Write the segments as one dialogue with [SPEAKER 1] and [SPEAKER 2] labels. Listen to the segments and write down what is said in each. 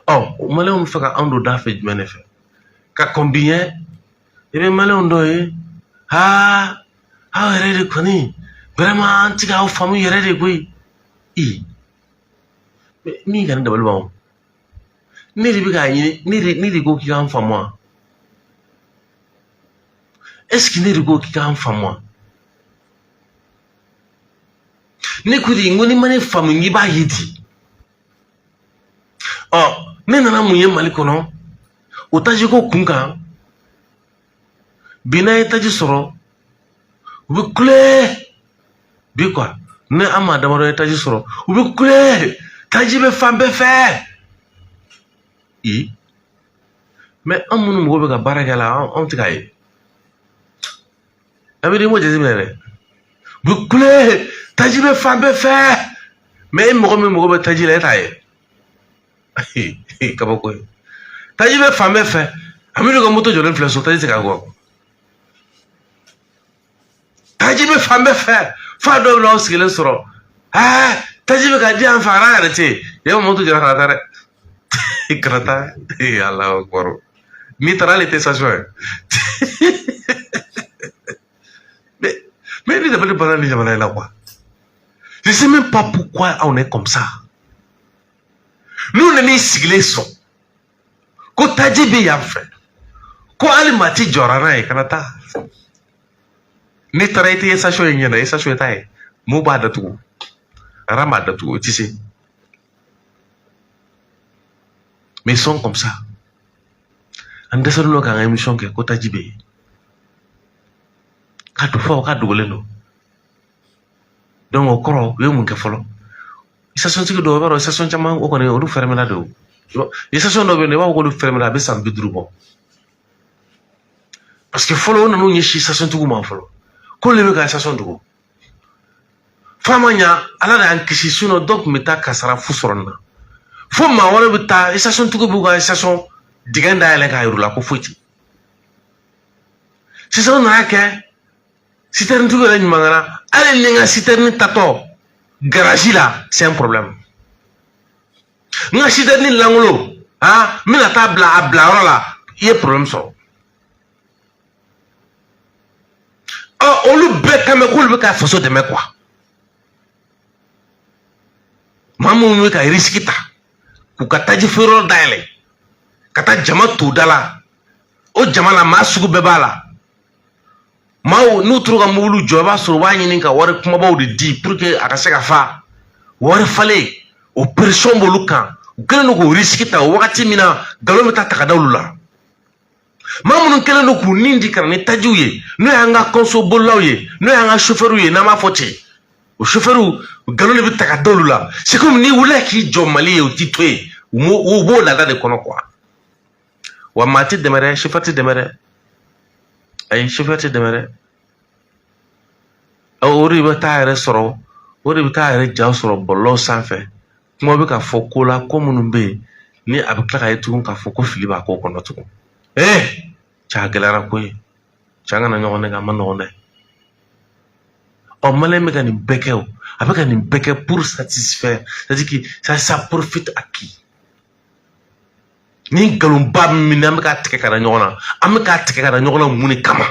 [SPEAKER 1] Ɔ, maliyɛnw bɛ fɛ ka anw don da fɛ jumɛn de fɛ ka kɔn bi ɲɛ? I bɛ maliyɛnw dɔ ye, aa, aw yɛrɛ de kɔni, vraiment, an ti k'aw faamu yɛrɛ de koyi. I min ka ne dabali ban, ne de bɛ k'a ɲini, ne de ko k'i k'an faamu wa? Est ce que ne de ko k'i k'an faamu wa? Ne ko de, n ko n'i ma ne faamu, n k'i b'a ye di. Ɔ, ne nana mun ye Mali kɔnɔ o tajiko kun kan bi? N'an ye taji sɔrɔ, u bɛ kule bi quoi. Ni an maa damadɔ ye taji sɔrɔ, u bɛ kule, taji bɛ fan bɛɛ fɛ. I mais an minnu mago bɛ ka baara kɛ la, anw tɛ k'a ye. A bɛ i m'o jateminɛ dɛ, u bɛ kule, taji bɛ fan bɛɛ fɛ, mais e mɔgɔ min mago bɛ taji la, e t'a ye. Kabako ye, taji bɛ fan bɛɛ fɛ. A bɛ ka moto jɔlen filɛ so, taji tɛ ka bɔ, taji bɛ fan bɛɛ fɛ. F'a dɔw bɛ aw sigilen sɔrɔ, ɛɛ, taji bɛ ka di yan fɛ, a yɛrɛ tɛ yen, e ma moto jɔ, kana taa dɛ, i kana taa. Ee, Alahu akibaru, n'i taara hali tɛ station ye. Mais ne dabali banna nin jamana in la quoi. Je sais même pas pourquoi on est comme ça. N'u nan'i sigilen sɔn ko taji bɛ yan fɛ, ko hali maa ti jɔra n'a ye, kana taa. N'i taara, i tɛ station ye ɲɛna, i station t'a ye, mun b'a datugu, rang b'a datugu, i tɛ se. Mais ils sont comme ça. An dɛsɛlen don k'an ka émission kɛ ko taji bɛ yen ka don fɔ k'a dogolen don. Donc o kɔrɔ, u ye mun kɛ fɔlɔ? Station tigi dɔw, i b'a dɔn, station caman, o kɔni, olu fɛrɛmɛna de. O station dɔw bɛ yen, i b'a fɔ k'olu fɛrɛmɛna, a bɛ san 50 bɔ, parce que fɔlɔ, o nan'u ɲɛsin station tigiw ma fɔlɔ, k'olu bɛ ka station dogo. F'a ma ɲa, Ala de y'an kisi, sinon dɔw tun bɛ taa kasara fu sɔrɔ nin na, fo maa wɛrɛ bɛ taa, station tigiw b'u ka station dingɛ dayɛlɛ k'a yir'u la ko foyi tɛ. Sisan, o nana kɛ citerne tigiw yɛrɛ ɲumankana, hali ni n ka citerne tatɔ garage la, c'est un problème. N ka citerne lankolon, ah, n bɛna taa bila a bilayɔrɔ la, i ye problème sɔrɔ. Ɔ, olu bɛɛ kan bɛ k'olu bɛ ka faso dɛmɛ quoi. Maa minnu bɛ ka risque ta k'u ka taji feereyɔrɔ dayɛlɛ ka taa jama t'u da la, o jama la, maa sugu bɛɛ b'a la. Maaw n'u tora ka mobili jɔ, i b'a sɔrɔ u b'a ɲini ka wari kumabaw de di pour que a ka se ka fa wari falen. O pression b'olu kan, u kɛlen don k'o risque ta. O wagati min na, nkalon bɛ taa ta ka da olu la. Maa minnu kɛlen don k'u nin di ka na ni tajiw ye, n'o y'an ka conso bolilaw ye, n'o y'an ka chauffeurs ye, n'an b'a fɔ ten, o chauffeurs, nkalon de bɛ ta ka da olu la. C'est comme n'i wulila k'i jɔ Mali ye, u t'i to yen, u b'o laada de kɔnɔ quoi. Wa maa tɛ dɛmɛ dɛ, chauffeur tɛ dɛmɛ dɛ, ayi, chauffeur tɛ dɛmɛ dɛ. O de bɛ taa yɛrɛ sɔrɔ, o de bɛ taa yɛrɛ ja sɔrɔ bɔlɔlɔw sanfɛ. Kuma bɛ ka fɔ ko la, ko minnu bɛ yen ni a bɛ tila ka ye tugun k'a fɔ ko fili b'a ko kɔnɔ tugun. Ee cɛ, a gɛlɛyara koyi cɛ, an kana ɲɔgɔn nɛgɛ, a ma nɔgɔn dɛ. Ɔ, maliyɛn bɛ ka nin bɛɛ kɛ, o a bɛ ka nin bɛɛ kɛ pour satisfaire, c'est-à-dire que ça profite à qui? Ni nkalonba min n'an bɛ k'a tigɛ ka da ɲɔgɔn na, an bɛ k'a tigɛ ka da ɲɔgɔn na mun de kama?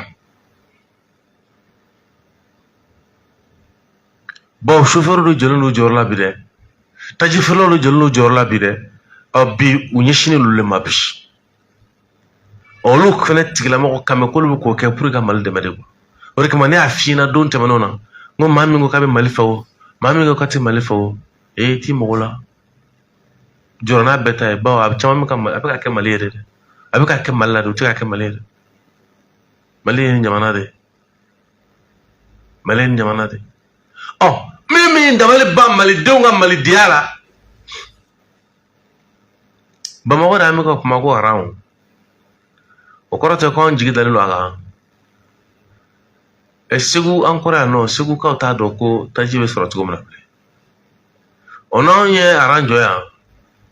[SPEAKER 1] Bon, chauffeur dɔ jɔlen don jɔyɔrɔ la bi dɛ, taji feerelaw dɔ jɔlen don jɔyɔrɔ la bi dɛ. Ɔ, bi u ɲɛsinnen don olu de ma bi. Olu fɛnɛ tigilamɔgɔ kan bɛ k'olu bɛ k'o kɛ pour que ka Mali dɛmɛ de quoi. O de kama ne y'a f'i ɲɛna don tɛmɛnenw na, n ko maa min ko k'a bɛ Mali fɛ, o maa min ko k'a tɛ Mali fɛ, o ee t'i mago la jɔrɔ n'a bɛɛ ta ye, bawo a bɛ caman bɛ ka a bɛ ka kɛ Mali yɛrɛ dɛ, a bɛ ka kɛ Mali la de, o tɛ ka kɛ Mali yɛrɛ. Mali ye nin jamana de ye, Mali ye nin jamana de ye. Ɔ, min dabali ban malidenw ka malidenya la, Bamakɔ de, an bɛ ka kuma ko rang, o kɔrɔ tɛ ko an jigi dalen don a kan. Ɛ, Segu, an kɔrɔ yan nɔ, Segukaw t'a dɔn ko taji bɛ sɔrɔ cogo min na bilen. O n'anw ye rang jɔ yan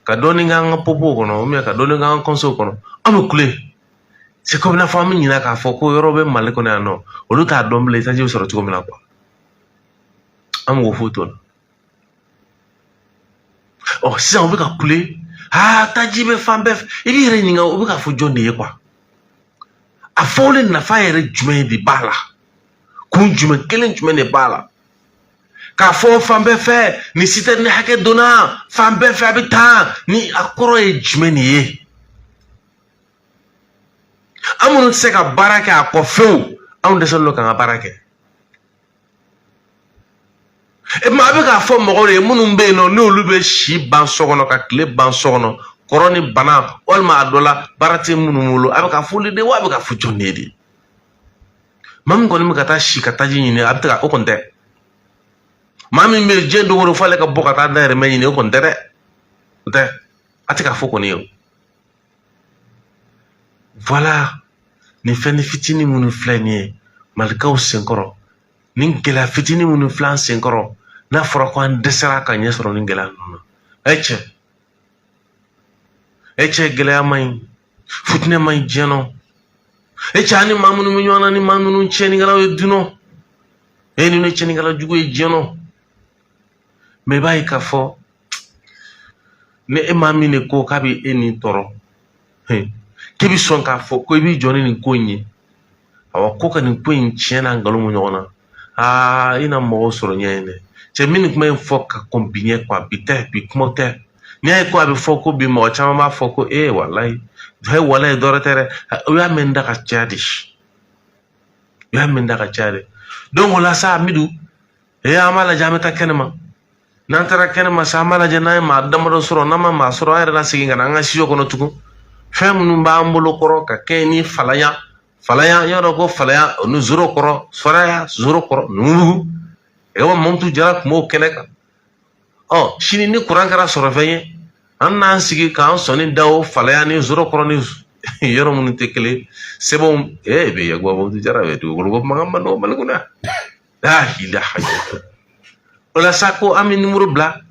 [SPEAKER 1] ka dɔɔnin k'an ka popow kɔnɔ, ka dɔɔnin k'an ka consow kɔnɔ, an bɛ kule. C'est comme n'a fɔ an bɛ ɲinɛ k'a fɔ ko yɔrɔ bɛ Mali kɔnɔ yan nɔ, olu t'a dɔn bilen taji bɛ sɔrɔ cogo min na quoi. An mago foyi t'o la. Ɔ, sisan u bɛ ka kule. Aa, taji bɛ fan bɛɛ fɛ. I b'i yɛrɛ ɲininka, o bɛ ka fɔ jɔn de ye quoi? A fɔlen nafa yɛrɛ jumɛn de b'a la? Kun jumɛn kelen jumɛn de b'a la k'a fɔ fan bɛɛ fɛ ni citerne hakɛ donna fan bɛɛ fɛ, a bɛ taa ni a kɔrɔ ye jumɛn de ye? An minnu tɛ se ka baara kɛ a kɔ fewu, anw dɛsɛlen don k'an ka baara kɛ. E ma, a bɛ k'a fɔ mɔgɔw de ye minnu bɛ yen nɔ, n'olu bɛ si ban so kɔnɔ ka tile ban so kɔnɔ, kɔrɔ ni bana, walima a dɔ la baara tɛ minnu bolo. A bɛ k'a fɔ olu de wa, a bɛ k'a fɔ jɔn de ye de? Maa min kɔni bɛ ka taa si ka taji ɲini, a bɛ ka o kɔni tɛ. Maa min bɛ diɲɛ don o don f'ale ka bɔ ka taa dahirimɛ ɲini, o kɔni tɛ dɛ. O tɛ, a tɛ k'a fɔ kɔni ye o. Voilà, nin fɛn fitinin minnu filɛ nin ye malikaw senkɔrɔ, nin gɛlɛya fitinin minnu filɛ an senkɔrɔ, n'a fɔra ko an dɛsɛra ka ɲɛ sɔrɔ nin gɛlɛya ninnu na, e cɛ, e cɛ, gɛlɛya man ɲi, futinɛ man ɲi diɲɛ nɔ. E cɛ, an ni maa minnu bɛ ɲɔgɔn na, ni maa minnu tiɲɛnikɛlaw ye dunɔ e, ninnu ye tiɲɛnikɛla jugu ye diɲɛ nɔ. Mɛ i b'a ye k'a fɔ ni e maa min de ko k'a bɛ e nin tɔɔrɔ, k'i bɛ sɔn k'a fɔ ko i b'i jɔ ni nin ko in ye, awa, ko ka nin ko in tiɲɛ n'a nkalon bɔ ɲɔgɔn na, aa, i na mɔgɔw sɔrɔ ɲɛ in dɛ. Cɛ, min nin kuma in fɔ ka kɔn bi ɲɛ quoi, bi tɛ, bi kuma tɛ. N'i y'a ye ko a bɛ fɔ ko bi, mɔgɔ caman b'a fɔ ko ee, walayi, he, walayi, dɔwɛrɛ tɛ dɛ, o y'a mɛn da ka caya de, o y'a mɛn da ka caya de. Donc o la sa, Amidu, ee, an b'a lajɛ, an bɛ taa kɛnɛma. N'an taara kɛnɛma sa, an b'a lajɛ n'an ye maa damadɔ sɔrɔ. N'an ma maa sɔrɔ, an yɛrɛ la segin ka na an ka studio kɔnɔ tugun. Fɛn minnu b'an bolo kɔrɔ ka kɛ ni falaya falaya, y'a dɔn ko falaya ni zoro kɔrɔ, faraya zoro kɔrɔ numubugu, ɛwa, Mamutu Jara tun b'o kɛnɛ kan. Ɔ, sini ni kuran kɛra sɔrɔfɛn ye, an n'an sigi k'an sɔnni da o falaya ni zoro kɔrɔ ni yɔrɔ minnu tɛ kelen sɛbɛnw. Ee, bɛ Yakuba Mamutu Jara bɛ dugukolo ko mankan man nɔgɔ Mali kɔnɔ yan. La ilaha illallah. O la sa, ko an bɛ nimoro bila,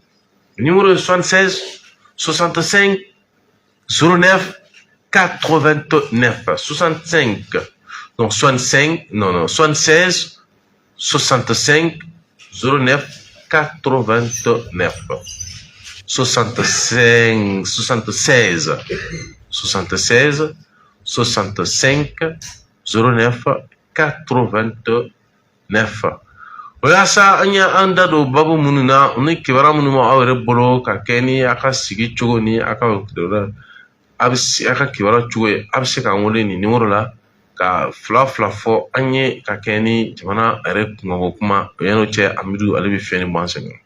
[SPEAKER 1] nimoro ye 76 65 09 89, 65, donc 65, non non, 76 65 09 89, 65, 76, 76 65 09 89. O la sa, an ye an da don babu minnu na ni kibaruya minnu b'aw yɛrɛ bolo ka kɛ ni a ka sigi cogo ni a ka a bɛ se a ka kibaruya cogo ye, a bɛ se k'an wele nin nimoro la ka fila fila fɔ an ye ka kɛ ni jamana yɛrɛ kunkanko kuma o. Yan'o cɛ, Amidu ale bɛ fɛn ni bɔ an senkɔrɔ.